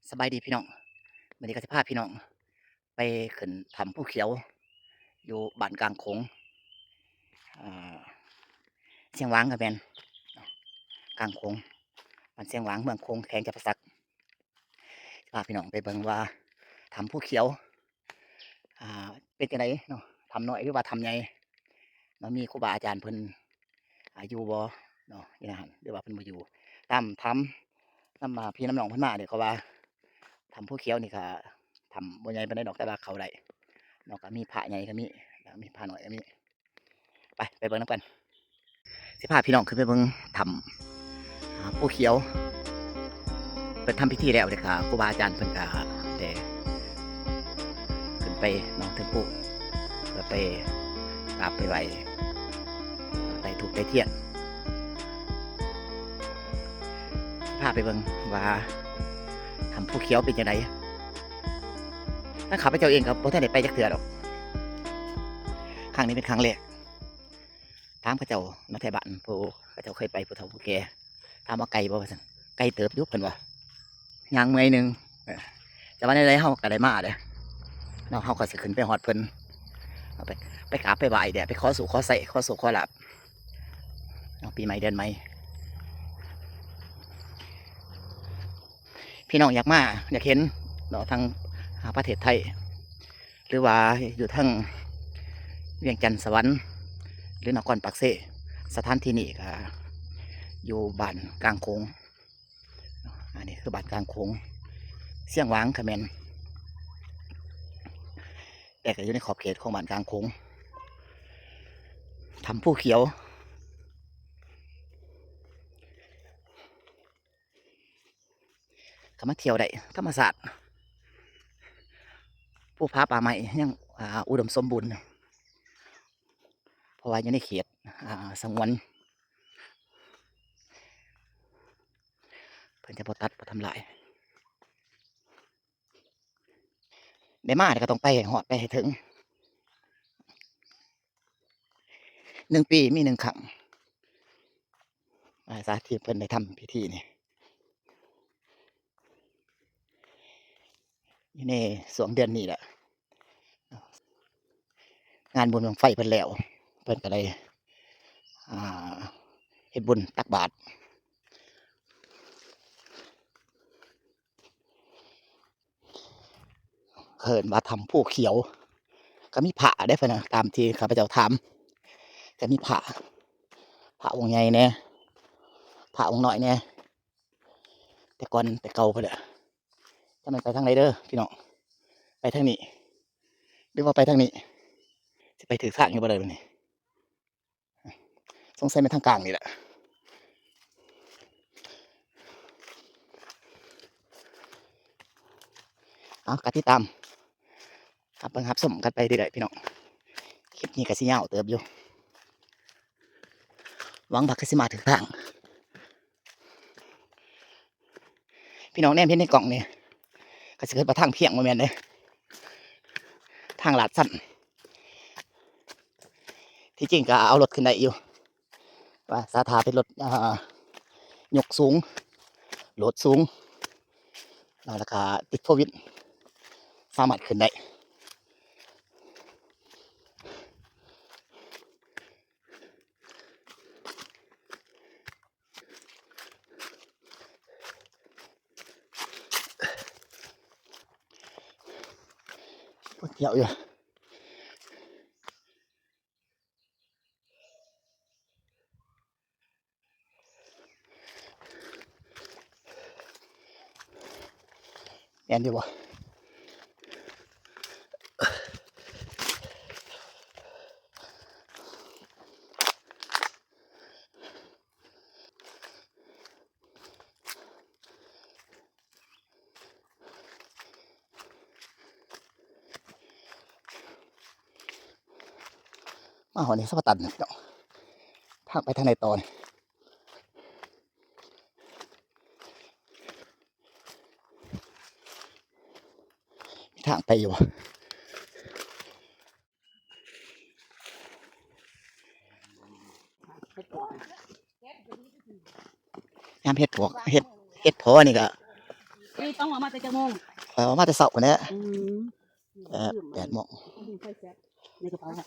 ສະບາຍດີພີ່ນ້ອງ, ມື້ນີ້ກໍຊິພາພີ່ນ້ອງໄປຂຶ້ນຖ້ຳພູຂຽວ ຢູ່ບ້ານກາງໂຂງ ອ່າ ຊຽງຫວາງກໍແມ່ນ ກາງໂຂງ ບ້ານຊຽງຫວາງ ເມືອງໂຂງ ແຂວງຈຳປາສັກ. ພາພີ່ນ້ອງໄປເບິ່ງວ່າຖ້ຳພູຂຽວ ອ່າ ເປັນຈັ່ງໃດເນາະ, ຖ້ຳນ້ອຍ ຫຼືວ່າຖ້ຳໃຫຍ່ເນາະ, ມີຄູບາອາຈານເພິ່ນ ອ່າ ຢູ່ບໍ່ເນາະ ຢູ່ໃນຫັ້ນ ຫຼືວ່າເພິ່ນບໍ່ຢູ່. ຕາມຖາມນຳ ອ່າ ພີ່ນຳນ້ອງເພິ່ນມານີ້ ເຂົາວ່າຖ້ຳພູຂຽວນີ້ກໍຖ້ຳບໍ່ໃຫຍ່ປານໃດດອກ ແຕ່ວ່າເຂົ້າໄດ້ເນາະ, ກໍມີພະໃຫຍ່ກໍມີ ແລ້ວມີພະນ້ອຍກໍມີ. ໄປ ໄປເບິ່ງນຳກັນ. ຊິພາພີ່ນ້ອງຂຶ້ນໄປເບິ່ງຖ້ຳ ອ່າ ພູຂຽວ. ເພິ່ນທຳພິທີແລ້ວເດ້ ຄູບາອາຈານເພິ່ນກະໄດ້ຂຶ້ນໄປເນາະ ເທິງພູ ເພື່ອໄປກາບໄປໄຫວ້ ໄຕ້ທູບໄຕ້ທຽນ. ພາໄປເບິ່ງວ່າຖ້ຳພູຂຽວເປັນຈັ່ງໃດ. ທາງຂ້າພະເຈົ້າເອງກໍບໍ່ທັນໄດ້ໄປຈັກເທື່ອດອກ, ຄັ້ງນີ້ເປັນຄັ້ງແລກ. ຖາມເຂົາເຈົ້າເນາະ ໄທບ້ານ ຜູ້ເຂົາເຈົ້າເຄີຍໄປ ຜູ້ເຖົ້າຜູ້ແກ່ ຖາມວ່າໄກບໍ່ວ່າຊັ້ນ. ໄກເຕີບຢູ່ ເພິ່ນວ່າ ຍ່າງເມື່ອຍໜຶ່ງ. ເອີ ແຕ່ວ່າແນວໃດເຮົາກໍໄດ້ມາເດ້ເນາະ, ເຮົາກໍຊິຂຶ້ນໄປຮອດເພິ່ນ ເອົາໄປ ໄປກາບໄປໄຫວ້ເດ້ ໄປຂໍໂຊກຂໍໄຊ ຂໍໂຊກຂໍລາບເນາະ ປີໃໝ່ເດືອນໃໝ່. ພີ່ນ້ອງຢາກມາ ຢາກເຫັນເນາະ ທາງ ອ່າ ປະເທດໄທ ຫຼືວ່າຢູ່ທາງວຽງຈັນ ສະຫວັນ ຫຼືນະຄອນປາກເຊ, ສະຖານທີ່ນີ້ກໍຢູ່ບ້ານກາງໂຂງ. ອັນນີ້ຄືບ້ານກາງໂຂງ ຊຽງຫວາງຂະແມ່ນ, ແຕ່ກໍຢູ່ໃນຂອບເຂດຂອງບ້ານກາງໂຂງ. ຖ້ຳພູຂຽວ ກໍມາທ່ຽວໄດ້ ທຳມະຊາດ ພູຜາປ່າໄມ້ຍັງ ອ່າ ອຸດົມສົມບູນ ເພາະວ່າຢູ່ໃນເຂດ ອ່າ ສະຫງວນ ເພິ່ນຈະບໍ່ຕັດບໍ່ທຳລາຍ. ໄດ້ມາແລ້ວກໍຕ້ອງໄປໃຫ້ຮອດ ໄປໃຫ້ເຖິງ. ໜຶ່ງປີມີໜຶ່ງຄັ້ງ ອາ ສາທິເພິ່ນໄດ້ທຳພິທີນີ້ ຢູ່ໃນຊ່ວງເດືອນນີ້ແຫຼະ. ງານບຸນບັ້ງໄຟເພິ່ນແລ້ວ ເພິ່ນກໍໄດ້ ອ່າ ເຮັດບຸນຕັກບາດ. ເອີ້ນວ່າຖ້ຳພູຂຽວ ກໍມີພະເດ້ເພິ່ນນະ ຕາມທີ່ຂ້າພະເຈົ້າຖາມ ກໍມີພະ ພະອົງໃຫຍ່ແດ່ ພະອົງນ້ອຍແດ່ ແຕ່ກ່ອນແຕ່ເກົ່າພຸ້ນແຫຼະ. ຈະແມ່ນໄປທາງໃດເດີພີ່ນ້ອງ, ໄປທາງນີ້ ຫຼືວ່າໄປທາງນີ້? ຊິໄປຖືກທາງຢູ່ບໍ່ເດີບັດນີ້? ສົງໄສແມ່ນທາງກາງນີ້ແຫຼະ. ເອົາ ກໍຕິດຕາມຮັບເບິ່ງຮັບຊົມກັນໄປເລື້ອຍໆ ພີ່ນ້ອງ. ຄລິບນີ້ກໍຊິຍາວເຕີບຢູ່, ຫວັງວ່າຄືຊິມາຖືກທາງ. ພີ່ນ້ອງແນມເຫັນໃນກ້ອງນີ້ ກໍຊິຄິດວ່າທາງພຽງ, ບໍ່ແມ່ນເດ້ ທາງລາດຊັນ. ທີ່ຈິງກໍເອົາລົດຂຶ້ນໄດ້ຢູ່ ວ່າສາທາເປັນລົດ ອ່າ ຍົກສູງ ໂຫຼດສູງ ແລ້ວກໍຕິດໂຟວີລ ສາມາດຂຶ້ນໄດ້. ປວດແຂ້ວຢູ່. ແມ່ນຢູ່ບໍ່? ມາຮອດນີ້ສະຫວັດຕັນເນາະ, ທາງໄປທາງໃດຕໍ່ນີ້? ມີທາງໄປຢູ່ບໍ່? ຍາມເຫັດພວກ ເຫັດ ເຫັດເຜາະນີ້ກໍ ຕ້ອງອອກມາແຕ່ຈັກໂມງ? ຂ້ອຍອອກມາແຕ່ເຊົ້າພຸ້ນແຫຼະ ອືມ ແປດ ແປດໂມງ. ໃສ່ແຊັບໃນກະເປົາ ອືມ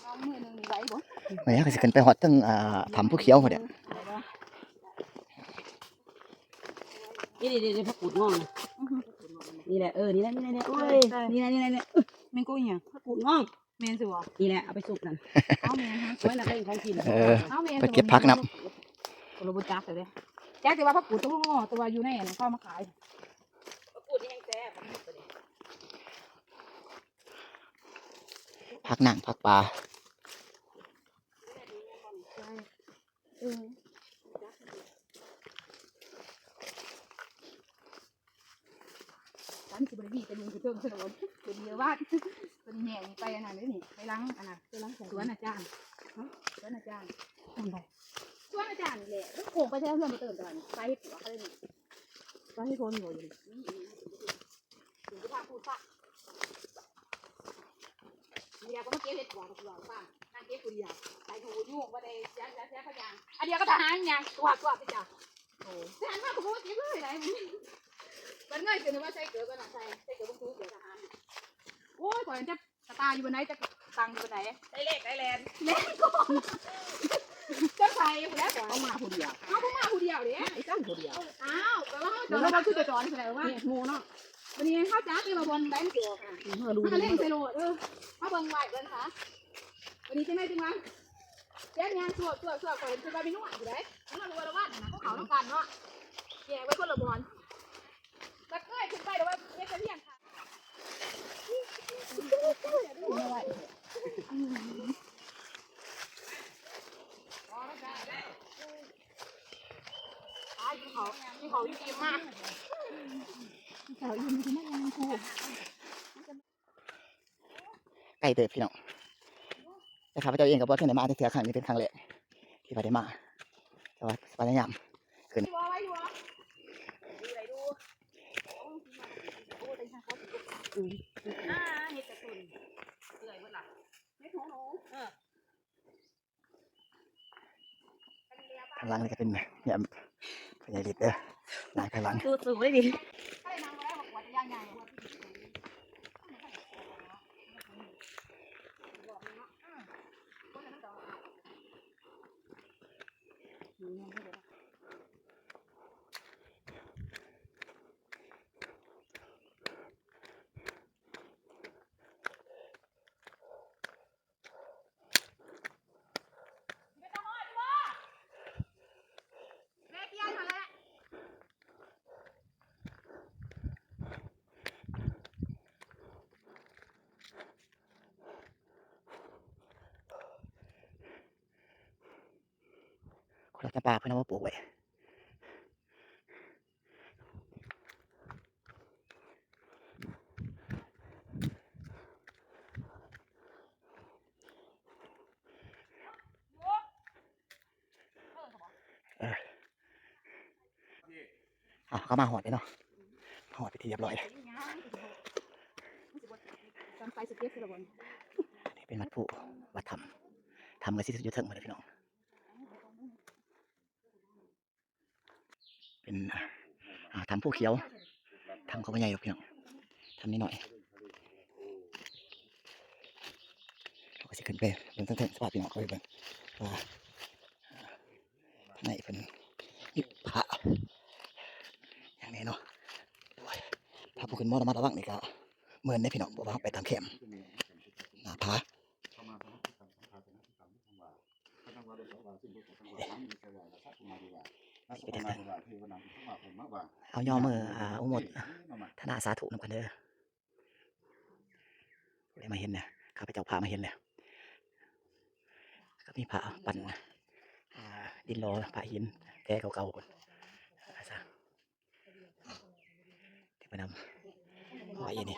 ລອງມື້ໜຶ່ງນີ້ໄຫວບໍ່? ແມ່ນ ກໍຊິຂຶ້ນໄປຮອດເທິງ ອ່າ ຖ້ຳພູຂຽວພຸ້ນແຫຼະ. ນີ້ໆໆ ຜັກກູດງອງນະ ນີ້ແຫຼະ ເອີ ນີ້ແຫຼະ ນີ້ແຫຼະ ນີ້ແຫຼະ ໂອ້ຍ ນີ້ແຫຼະ ນີ້ແຫຼະ ນີ້ແຫຼະ ແມ່ນກູອີຫຍັງ? ຜັກກູດງອງ. ແມ່ນຊິບໍ່? ນີ້ແຫຼະ ເອົາໄປສຸກນັ້ນ. ເອົາແມ່ນຮະ ໄວ້ນະ ເປັນຂອງກິນ. ເອີ ເອົາແມ່ນ ໄປເກັບຜັກນຳ. ໂອ້ ບໍ່ຈັກເລີຍເດ້ ຈັກແຕ່ວ່າຜັກກູດຕົວງໍ ແຕ່ວ່າຢູ່ໃນອັນນັ້ນເຂົາເອົາມາຂາຍ. ຜັກກູດນີ້ແຮງແຊບ ຜັກໜັງ ຜັກປາ. ເອີ ສັນຊິບໍ່ໄດ້ມີແຕ່ເບິ່ງຜູ້ເທິງຊະດອກ ເພິ່ນມີວາດ ເພິ່ນແຍ່ນີ້ໄປອັນນັ້ນເດ້ນີ້ ໄປຫຼັງອັນນັ້ນ ໄປຫຼັງສວນອາຈານ ສວນອາຈານ ສວນອາຈານນີ້ແຫຼະ ໂຄ້ງໄປແຖວເຮືອນບໍ່ເຕີນຕະຫຼາດ ໄປເຮັດປວກເລີຍນີ້ ໄປເຮັດຄົນບໍ່ຢູ່ນີ້. ເປັນຜູ້ພາກຜູ້ສະ ເດຍວກໍມາເກັບເຫັດບວກ ກໍຄືວ່າ ນັ່ງເກັບຜູ້ດຽວ ໃສ່ຫູຢູ່ ບໍ່ໄດ້ເສຍ ເສຍ ເສຍຂະຫຍັງ ອັນດຽວກໍທະຫານຍ່າງ ກວດ ກວດ ໄປຈ້າ. ໂອ້ ທະຫານມາກໍບໍ່ເກັບເລີຍໄດ໋ ບັດເງີຍຂຶ້ນວ່າໃສ່ເກີບ ອັນນັ້ນໃສ່ ໃສ່ເກີບ ເບິ່ງ ເກີບທະຫານ. ໂອ້ຍ ຂ້ອຍຈະ ສະຕາຢູ່ບ່ອນໃດ ຈັກຕັງຢູ່ບ່ອນໃດ ໄດ້ເລກໄດ້ແລ່ນ ແລ່ນກ່ອນ ຈັກໃສ່ພຸ້ນແຫຼະ ຂ້ອຍເອົາມາຜູ້ດຽວ ເຮົາບໍ່ມາຜູ້ດຽວເດ້ ໄອ້ຈັນຜູ້ດຽວ. ອ້າວ ແປວ່າເຮົາຈະ ເຮົາບໍ່ຄືຈະສອນໃສ່ວ່າ ໂຫເນາະ ບັດນີ້ເຮົາຈັກເລີຍວ່າບ່ອນໃດມັນຊິອອກ ເຮົາເລັ່ງໃສ່ໂລດ ເອີ ເຮົາເບິ່ງໄວ້ກ່ອນຊະ ບັດນີ້ຈັ່ງໃດຈັ່ງວ່າ ແຈນຍ່າງສວບ ສວບ ສວບ ຂ້ອຍເຫັນເພິ່ນວ່າມີນວດຢູ່ໃດ໋ ນວດຢູ່ວັນລະວັນນະ ເຂົາເຂົ້ານຳກັນເນາະ ແຍກໄວ້ຄົນລະບ່ອນ ບັດເງີຍຂຶ້ນໄປແລ້ວວ່າເຮັດກະລ້ຽງ ໄກເຕີບພີ່ນ້ອງ ແຕ່ຂ້າພະເຈົ້າເອງກໍບໍ່ທັນໄດ້ມາຈັກເທື່ອ ຄັ້ງນີ້ເປັນຄັ້ງແລກທີ່ວ່າໄດ້ມາ ແຕ່ວ່າພະຍາຍາມຂຶ້ນ ອ່າ ເຮັດກະຕຸນເປື່ອຍເບິດລະ ເຮັດຫູໜູ ເອີ ຂ້າງຫຼັງນີ້ກໍເປັນແມ່ພໍ່ໃຫຍ່ລິດເດີ ນາງຂ້າງຫຼັງ ສູ້ໆ ເລີຍດິ ຄົນລາວຈຳປາເພິ່ນເອົາມາປູກໄວ້. ເອີ ເຮົາກໍມາຮອດແລ້ວເນາະ ມາຮອດເປັນທີ່ຮຽບຮ້ອຍແລ້ວ. ເປັນວັດພູ ວັດຖ້ຳ ຖ້ຳກໍຊິຢູ່ເທິງພຸ້ນແຫຼະພີ່ນ້ອງ. ເປັນ ອ່າ ຖ້ຳພູຂຽວ ຖ້ຳກໍບໍ່ໃຫຍ່ດອກພີ່ນ້ອງ ຖ້ຳນ້ອຍໆ. ເຮົາກໍຊິຂຶ້ນໄປເບິ່ງເທິງໆ ສະພາບພີ່ນ້ອງເຂົາໄປເບິ່ງວ່າ ໃນເພິ່ນມີພະຫຍັງແດ່ເນາະ. ໂອ້ຍ ຖ້າບໍ່ຂຶ້ນມາລະມັດລະວັງນີ້ກະເມີນເດ້ພີ່ນ້ອງ ເພາະວ່າເຮົາໄປຕາມແຄມໜ້າຜາ. ເອົາຍໍມື ອ່າ ອະນຸໂມທະນາສາທຸນຳກັນເດີ ຜູ້ໃດມາເຫັນນະ ຂ້າພະເຈົ້າພາມາເຫັນແລ້ວ ກໍມີພະປັ້ນ ອ່າ ດິນຫຼໍ ພະຫີນແຕ່ເກົ່າໆ ພຸ້ນ ເອີ ສາ ທີ່ເພິ່ນນຳ ເພາະວ່າອີນີ້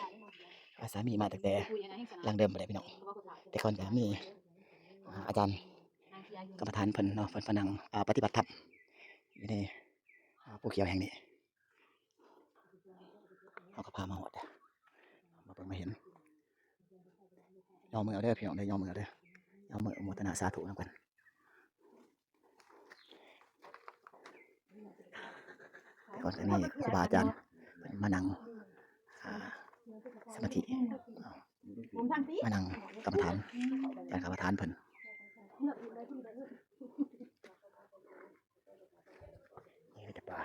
ວ່າສາມີມາຕັ້ງແຕ່ຫຼັງເດີມພຸ້ນແຫຼະພີ່ນ້ອງ. ແຕ່ກ່ອນກໍມີ ອ່າ ອາຈານກຳມະຖານເພິ່ນເນາະ ເພິ່ນມານັ່ງ ອ່າ ປະຕິບັດທຳຢູ່ໃນ ອ່າ ພູຂຽວແຫ່ງນີ້. ເຮົາກໍພາມາຮອດ ມາເບິ່ງມາເຫັນ. ຍໍມືເອົາເດີພີ່ນ້ອງເດີ ຍໍມືເອົາເດີ ຍໍມືອະນຸໂມທະນາສາທຸນຳກັນ. ຕອນນີ້ຄູບາອາຈານເພິ່ນມານັ່ງ ອ່າ ສະມາທິ ມານັ່ງກຳມະຖານ ອາຈານກຳມະຖານເພິ່ນ ນີ້ກໍຈະປ່າ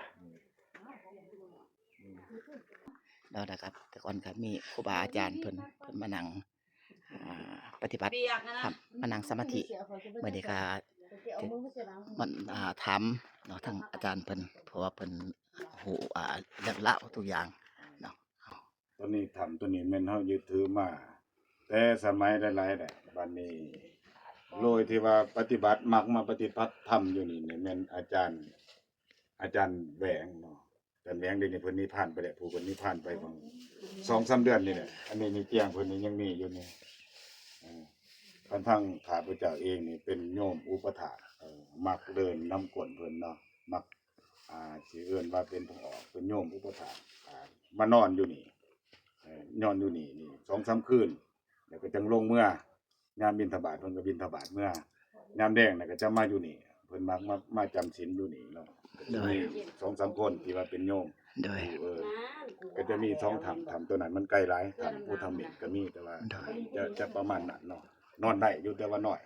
ແລ້ວນະຄັບ ແຕ່ກ່ອນກໍມີຄູບາອາຈານເພິ່ນ ເພິ່ນມານັ່ງ ອ່າ ປະຕິບັດທຳ ມານັ່ງສະມາທິ ມື້ນີ້ກໍ ມັນ ອ່າ ຖາມເນາະ ທາງອາຈານເພິ່ນ ເພາະວ່າເພິ່ນຮູ້ ອ່າ ເລື່ອງລາວທຸກຢ່າງເນາະ. ຕົວນີ້ ຖ້ຳຕົວນີ້ແມ່ນເຮົາຍຶດຖືມາແຕ່ສະໄໝຫຼາຍໆແລ້ວ ບັດນີ້ໂດຍທີ່ວ່າປະຕິບັດ ມັກມາປະຕິບັດທຳຢູ່ນີ້ນີ້ ແມ່ນອາຈານ ອາຈານແຫວງເນາະ ອາຈານແຫວງ ດຽວນີ້ເພິ່ນນິບພານໄປແລ້ວ ຜູ້ເພິ່ນນິບພານໄປປະມານສອງສາມເດືອນນີ້ແຫຼະ ອັນນີ້ນີ້ ຕຽງເພິ່ນນີ້ຍັງມີຢູ່ນີ້ ເອີ ຄັນທາງຂ້າພະເຈົ້າເອງນີ້ເປັນໂຍມອຸປະຖາກ ເອີ ມັກເດີນນຳກົ້ນເພິ່ນເນາະ ມັກ ອ່າ ຊິເອີ້ນວ່າເປັນຜູ້ອອກ ເປັນໂຍມອຸປະຖາກ ອ່າ ມານອນຢູ່ນີ້ ເອີ ນອນຢູ່ນີ້ນີ້ສອງສາມຄືນ ແລ້ວກໍຈັ່ງລົງເມືອ ຍາມບິນທະບາດເພິ່ນກໍບິນທະບາດເມືອ ຍາມແລງນະກໍຈະມາຢູ່ນີ້ ເພິ່ນມັກມາ ມາຈຳສິນຢູ່ນີ້ເນາະ ໂດຍ ມີສອງສາມຄົນທີ່ວ່າເປັນໂຍມ ໂດຍ ເອີ ກໍຈະມີສອງຖ້ຳ ຖ້ຳຕົວນັ້ນມັນໄກຫຼາຍ ຖ້ຳພູທຳເມັດກໍມີ ແຕ່ວ່າ ໂດຍ ຈະ ຈະປະມານນັ້ນເນາະ ນອນໄດ້ຢູ່ ແຕ່ວ່ານ້ອຍ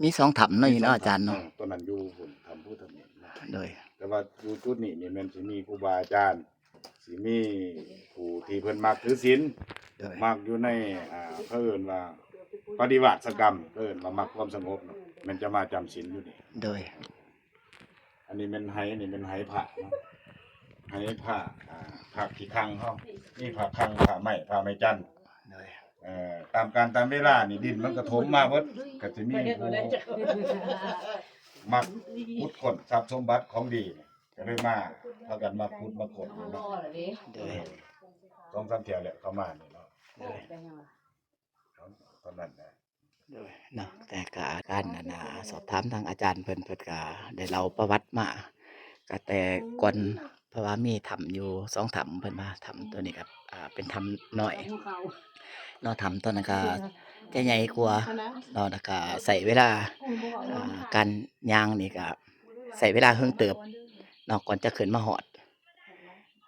ມີສອງຖ້ຳເນາະ ຢູ່ເນາະອາຈານເນາະ ເອີ ຕົວນັ້ນຢູ່ພຸ້ນ ຖ້ຳພູທຳເມັດເນາະ ໂດຍ ແຕ່ວ່າຢູ່ຈຸດນີ້ນີ້ແມ່ນຊິມີຄູບາອາຈານ ຊິມີຜູ້ທີ່ເພິ່ນມັກຖືສິນ ໂດຍ ມັກຢູ່ໃນ ອ່າ ເຂົາເອີ້ນວ່າປະລິວາດສະກຳ ເອີ້ນວ່າມັກຄວາມສະຫງົບເນາະ ແມ່ນຈະມາຈຳສິນຢູ່ນີ້ ໂດຍ ອັນນີ້ແມ່ນໄຫ ນີ້ແມ່ນໄຫພະເນາະ ໄຫພະ ອ່າ ພະຂີ້ຄັງເຮົາ ມີພະຄັງ ພະໄມ້ ພະໄມ້ຈັນ ໂດຍ ເອີ ຕາມການຕາມເວລານີ້ ດິນມັນກະຖົມມາເບິດ ກະຊິມີຜູ້ມັກຂຸດຄົ້ນຊັບສົມບັດຂອງດີ ກະເລີຍມາ ພາກັນມາຂຸດມາຄົ້ນເນາະ ໂດຍ ສອງສາມເທື່ອແລ້ວເຂົ້າມານີ້ເນາະ ໂດຍ ເທົ່ານັ້ນແຫຼະ ໂດຍເນາະ ແຕ່ກະການ ອັນນ່າ ສອບຖາມທາງອາຈານເພິ່ນ ເພິ່ນກະໄດ້ເລົ່າປະຫວັດມາ ກະແຕ່ກ່ອນ ເພາະວ່າມີຖ້ຳຢູ່ສອງຖ້ຳ ເພິ່ນວ່າຖ້ຳໂຕນີ້ກະ ອ່າ ເປັນຖ້ຳນ້ອຍເນາະ ຖ້ຳໂຕນັ້ນກະຈະໃຫຍ່ກວ່າເນາະ ແລ້ວກະໃຊ້ເວລາ ອ່າ ການຍ່າງນີ້ກະໃຊ້ເວລາເຫິງເຕີບເນາະ ກ່ອນຈະຂຶ້ນມາຮອດ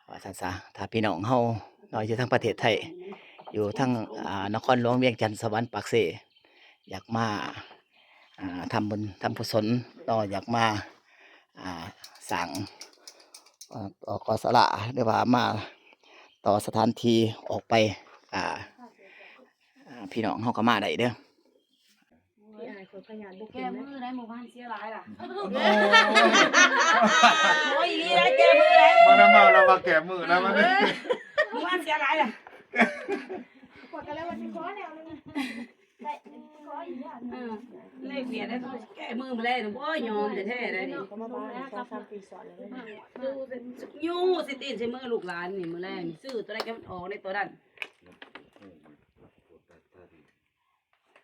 ວ່າຊັ້ນຊະ ຖ້າພີ່ນ້ອງເຮົາເນາະ ຢູ່ທາງປະເທດໄທ ຢູ່ທາງ ອ່າ ນະຄອນຫຼວງວຽງຈັນ ສະຫວັນ ປາກເຊ ຢາກມາ ອ່າ ທຳບຸນທຳກຸສົນເນາະ ຢາກມາ ອ່າ ສ້າງ ເອີ ກໍ່ສາລາ ຫຼືວ່າມາຕໍ່ສະຖານທີ່ອອກໄປ ອ່າ ອ່າ ພີ່ນ້ອງເຮົາກໍມາໄດ້ເດີ. ທີ່ອ້າຍຂ້ອຍຂະຫຍັນບໍ່ ແກ້ ເປັນ ມື້ໃດ ມື້ວານເສຍຫຼາຍລະ ໂອ້ຍ ອີ່ຫຼີໄດ໋ ແກ້ມື້ໃດ ມານຳເວົ້າລະວ່າແກ້ມື້ນະ ມື້ວານເສຍຫຼາຍລະ ຂ້ອຍກໍເລີຍວ່າຊິຂໍແນວໜຶ່ງ ໄດ້ຂໍອີກຢ່າງໜຶ່ງ ເອີ ເລກວຽນໄດ້ ແກ້ມື້ມື້ແລງ ໂອ້ຍ ຍອມແທ້ໆໄດ໋ນີ້ ຢູ່ຊິຕີນໃສ່ມືລູກຫຼານນີ້ ມື້ແລງນີ້ ຊື້ຕົວໃດກໍມັນອອກໃນຕົວນັ້ນ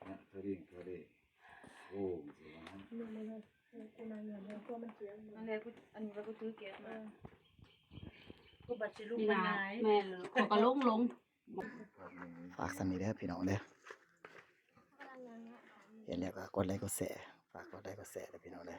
ນະ ທະລິງທະເລ ໂອ້ ມັນແຫຼະ ອັນນີ້ວ່າກູຖືແກະມາ ກູບັດຊິລຸກມາຫງາຍ ແມ່ນ ຂ້ອຍກໍຫຼົງໆ ຝາກສ່ຳນີ້ເດີພີ່ນ້ອງເດີ ເຫັນແລ້ວກໍກົດໄລກົດແຊ ຝາກກົດໄລກົດແຊເດີພີ່ນ້ອງເດີ.